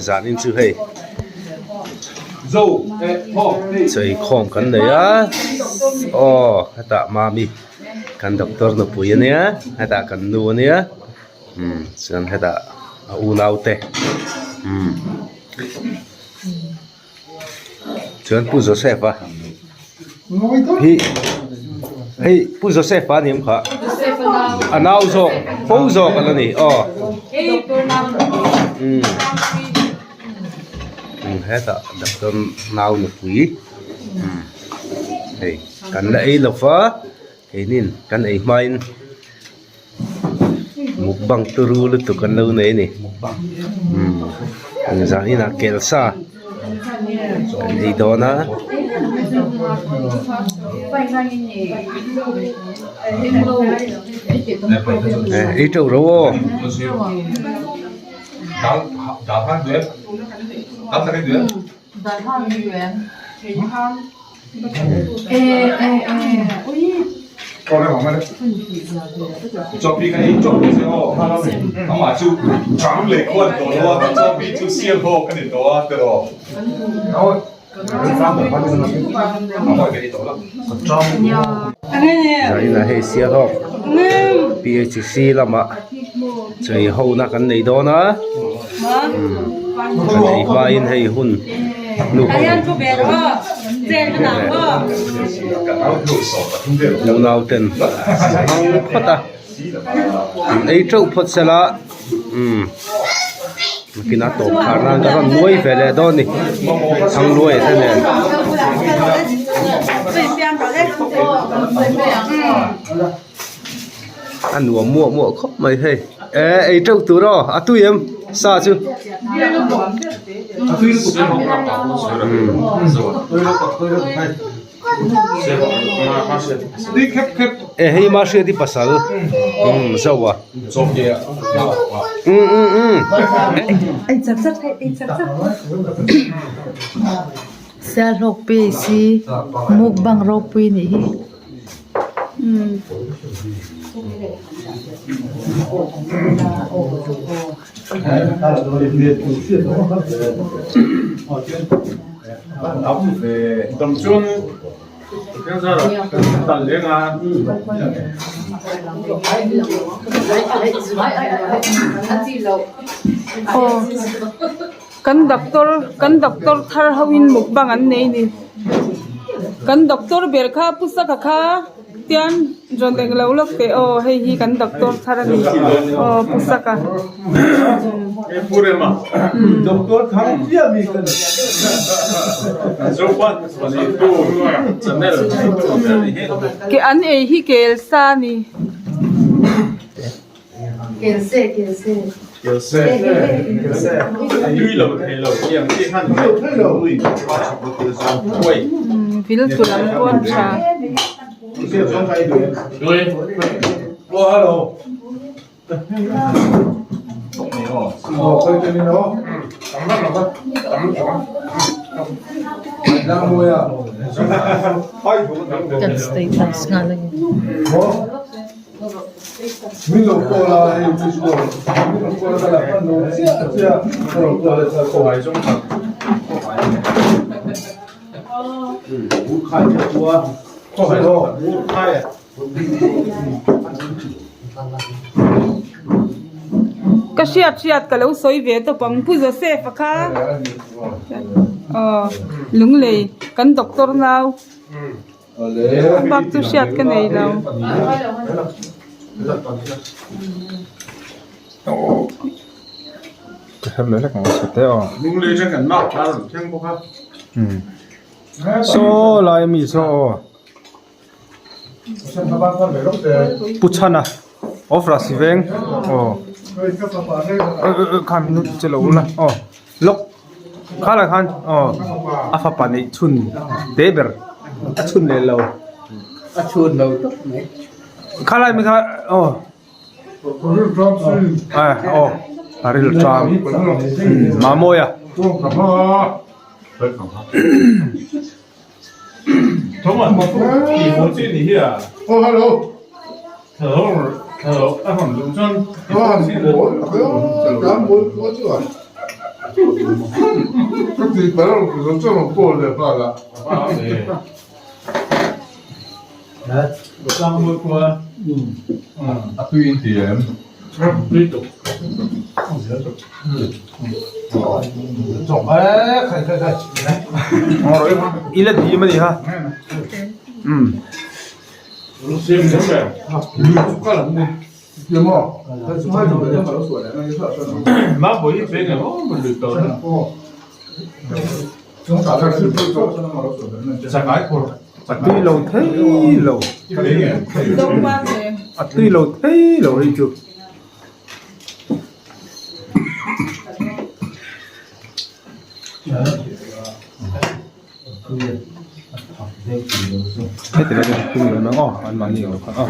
Zanin chu hei chaweikhawm kan nei a aw hetah mami kan doctor nupui ania hetah kan nu ania umm chuan hetah a unau te umm. Chuan Pu Joseph a hi hei Pu Joseph a ni em kha a nau zawk fo zawk a la ni aw umm umm hetah doctor nau nupui umm hei kan la ei lo va keinin kan ei hmain. Mukbang turu lutuk an lo nei a ni umm zan inah kelsa an ei dawn a. Ei teuh ro aw. Zainah hei Sialhawk PHC lamah chei hona kan nei dawn a kan ei hmain hei hun nu ho lo nau ten an hmang phawt a an ei teuh phawt sela umm nakinah tawp khar nan ka rawn nuai ve leh dawn a ni thangluai te nen. A nuam muah muah khawp mai hei eh ei teuh tur aw a tui em sa chu eh hei mahriati pasal umm zo a um um um. Sialhawk PAC mukbang ropui nih hi. Kan doctor kan doctor thar ho in mukbang an nei ni kan doctor ber kha pusaka kha tian rawn eng lo lawk teh aw hei hi kan doctor thar a ni aw pusaka. Ke an ei hi kel sa a ni. Vil tu lam pawh an tha. Kan status nghal a ni. Ka hriat hriat ka lo sawi ve tawp ang Pu Joseph a kha aw Lunglei kan doctor nau. A bak chu hriat ka nei lo. Saw lai ami saw aw Pu Chhana of Rasiveng aw khan che lo ula aw lawk khalai khan aw a fapa neih chhun te ber a chhun leh lo a chhun lo tawp mai khalai mi kha aw aw a ril tang Mamawia. I la dim a ni ha umm. A tui lo thei lo a tui lo thei lo hei chu. Heti lai chu tui lo nang aw an mahni lo kha aw.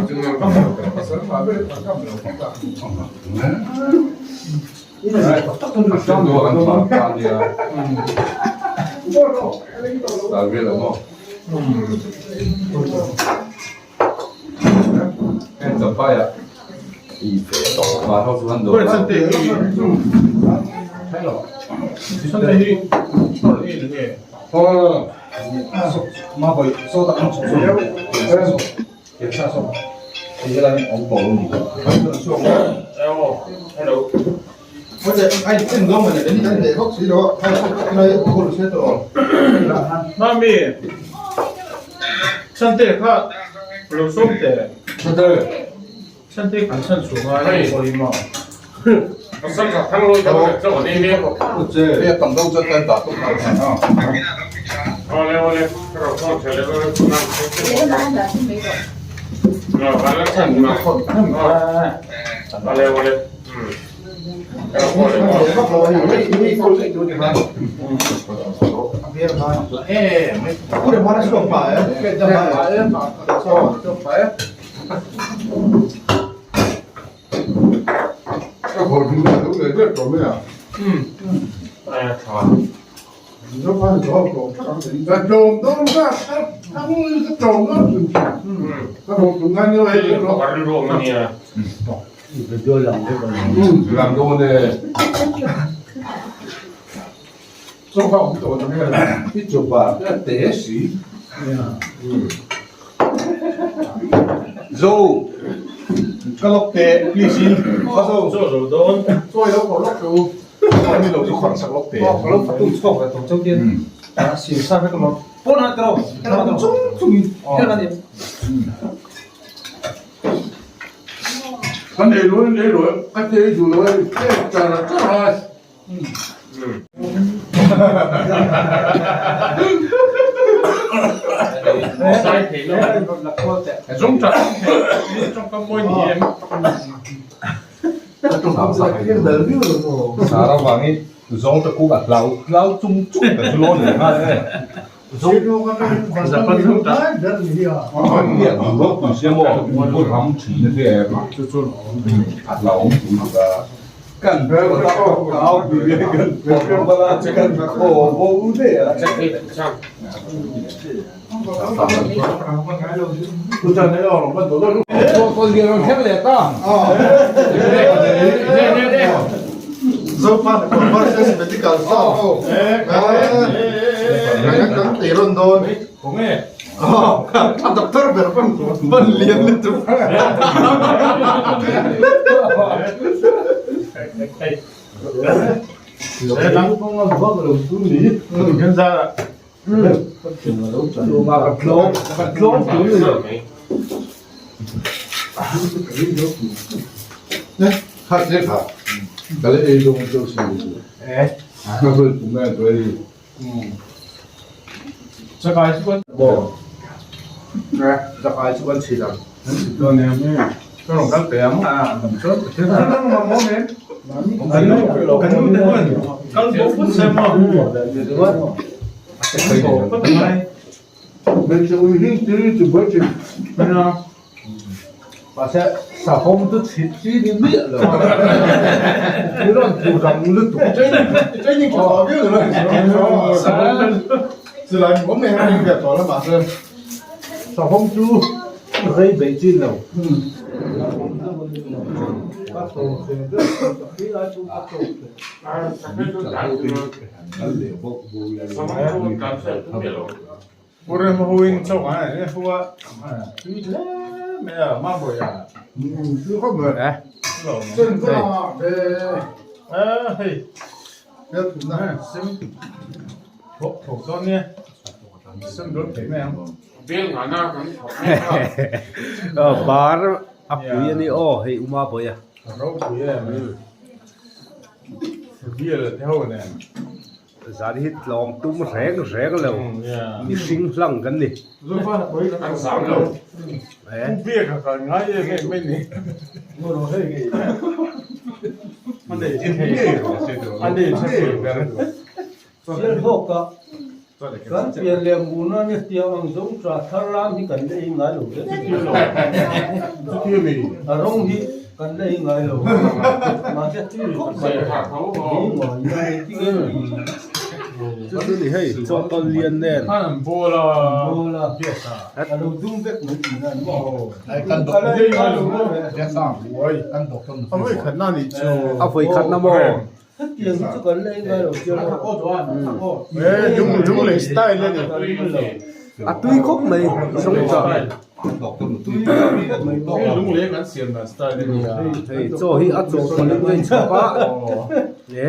Bar a pui a ni aw hei Uma Bawia. Zan hi tlawm tum reng reng lo mihring hlang kan ni. Kan pian leh muna ni tiang ang zawng tah thar lam hi kan la ei ngai lo hle. A rawng hi kan la ei ngai lo. Mahse tui khawp mai. Ei ngai ngai ti nge ni. Chu chu ni hei chawhtawlh lian nen. Ball a. A lo dum vek mai tihna a ni maw? Ka la ei ngai lo maw? A vawikhatna maw? Hetiang hi chu kan la ei ngai lo chiang a. A tui khawp mai zawng chah. Hei chaw hi a chaw pawlh in a inchhawp a. E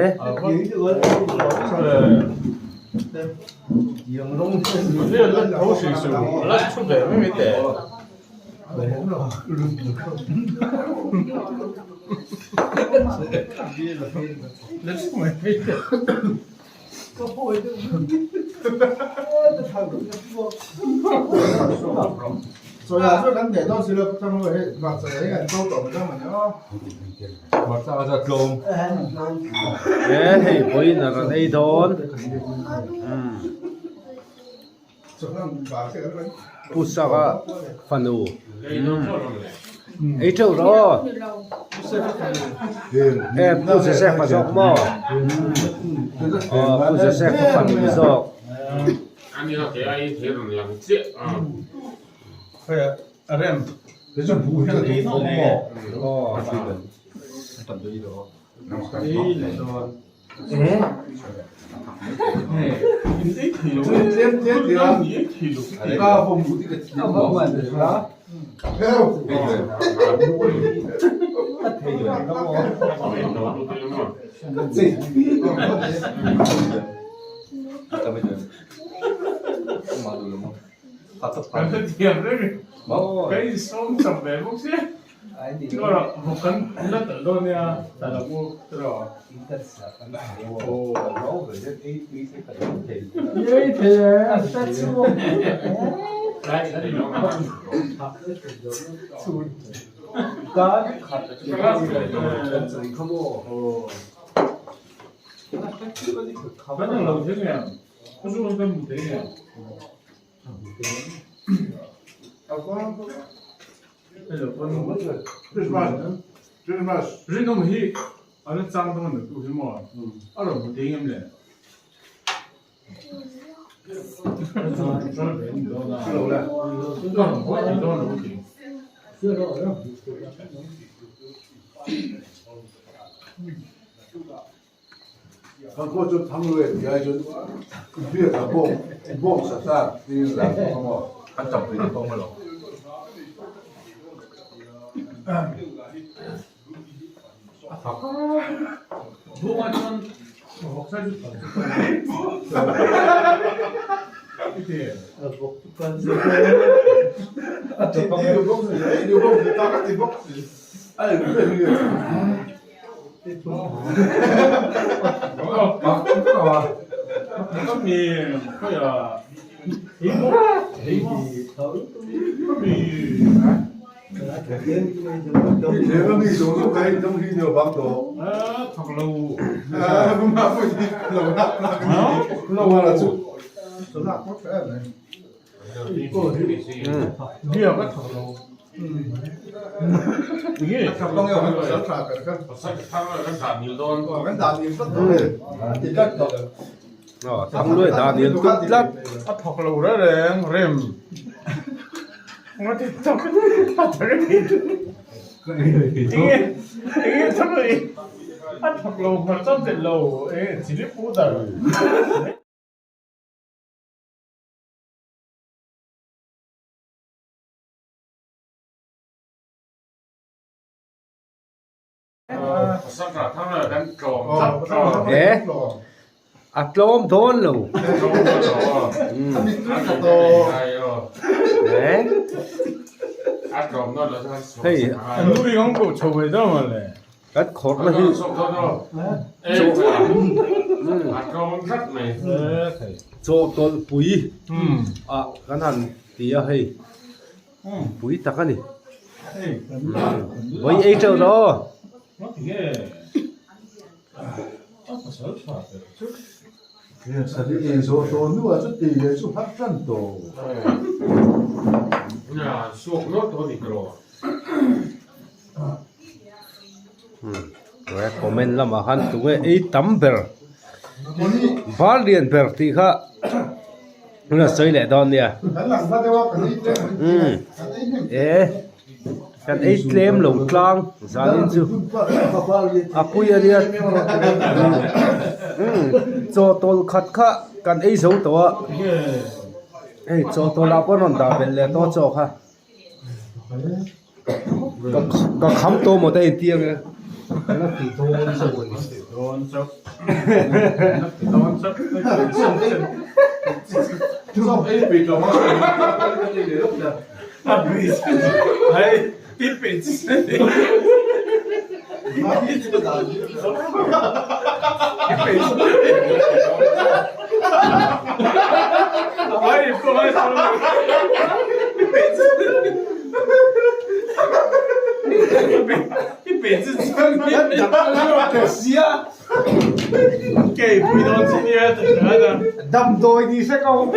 hei vawiin a rawn ei dawn. Pu Saka fanu ei teuh rawh aw e Pu Joseph a zawk maw aw Pu Joseph a fanu zawk. Thangluai Daniel tum tlat. A thawk lo reng reng rem. E a tlawm dawn lo hei kan khawrhna hi chawhtawlh pui ah kan han ti a hei. Pui tak a ni. Vawi ei teuh rawh aw. Comment lamah khan tunge ei tam ber bar lian ber tih kha an rawn sawi leh dawn nia e kan ei tlem lo tlang zanin chu a pui a nia chaw tawl khat kha kan ei zo tawh a hei chaw tawl ah pawh an rawn dah belh leh tawh chaw kha. Ka kham tawh maw ta inti ang e. Ka ti dawn chauh a ni. Dawn chauh. Ka ti dawn chauh. Damdawi ni se ka awm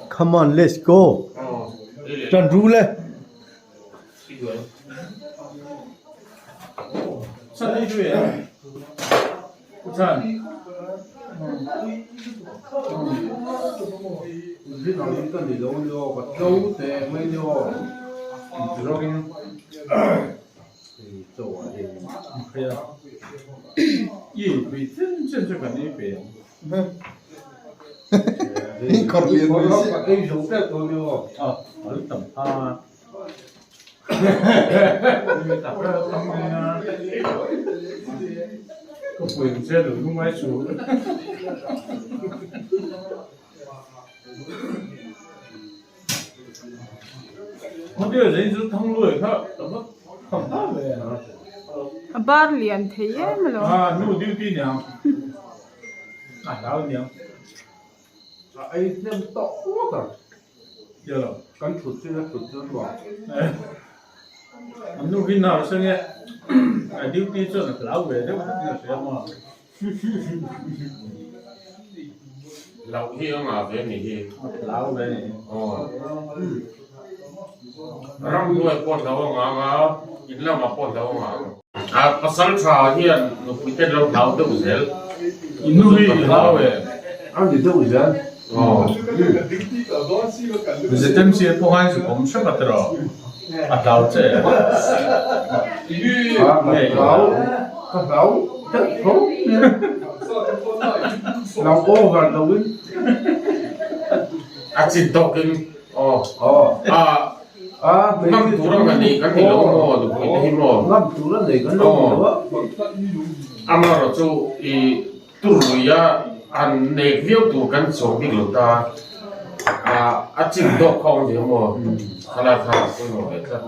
Come on let's go Tan ru le A bar lian thei em alawm. Loh hi a ngah ve ni hi. Ramhnuai pawh hlo a ngang a, in lamah pawh hlo a ngang. A pasal tha hian nupui te lo hlau deuh zel. Inu hi i hlau e. A ni deuh zel. Zetem si pawh khan zu awm hrep a tiraw? A hlau che e. Ka hlau, ka hlau deuh tho mai a. Hlau over lo in. A chin tawkin aw. Aw. Ngam tur a nga nei kan ni lo maw nupui te hi maw? Ngam tur a nei kan lo ni lo a. Amaherawhchu i Tur luia an nek viau tur kan chuang bik lo ta a, a chin dawk kha awm ve maw? Khalai kha a pawimawh ve tlat.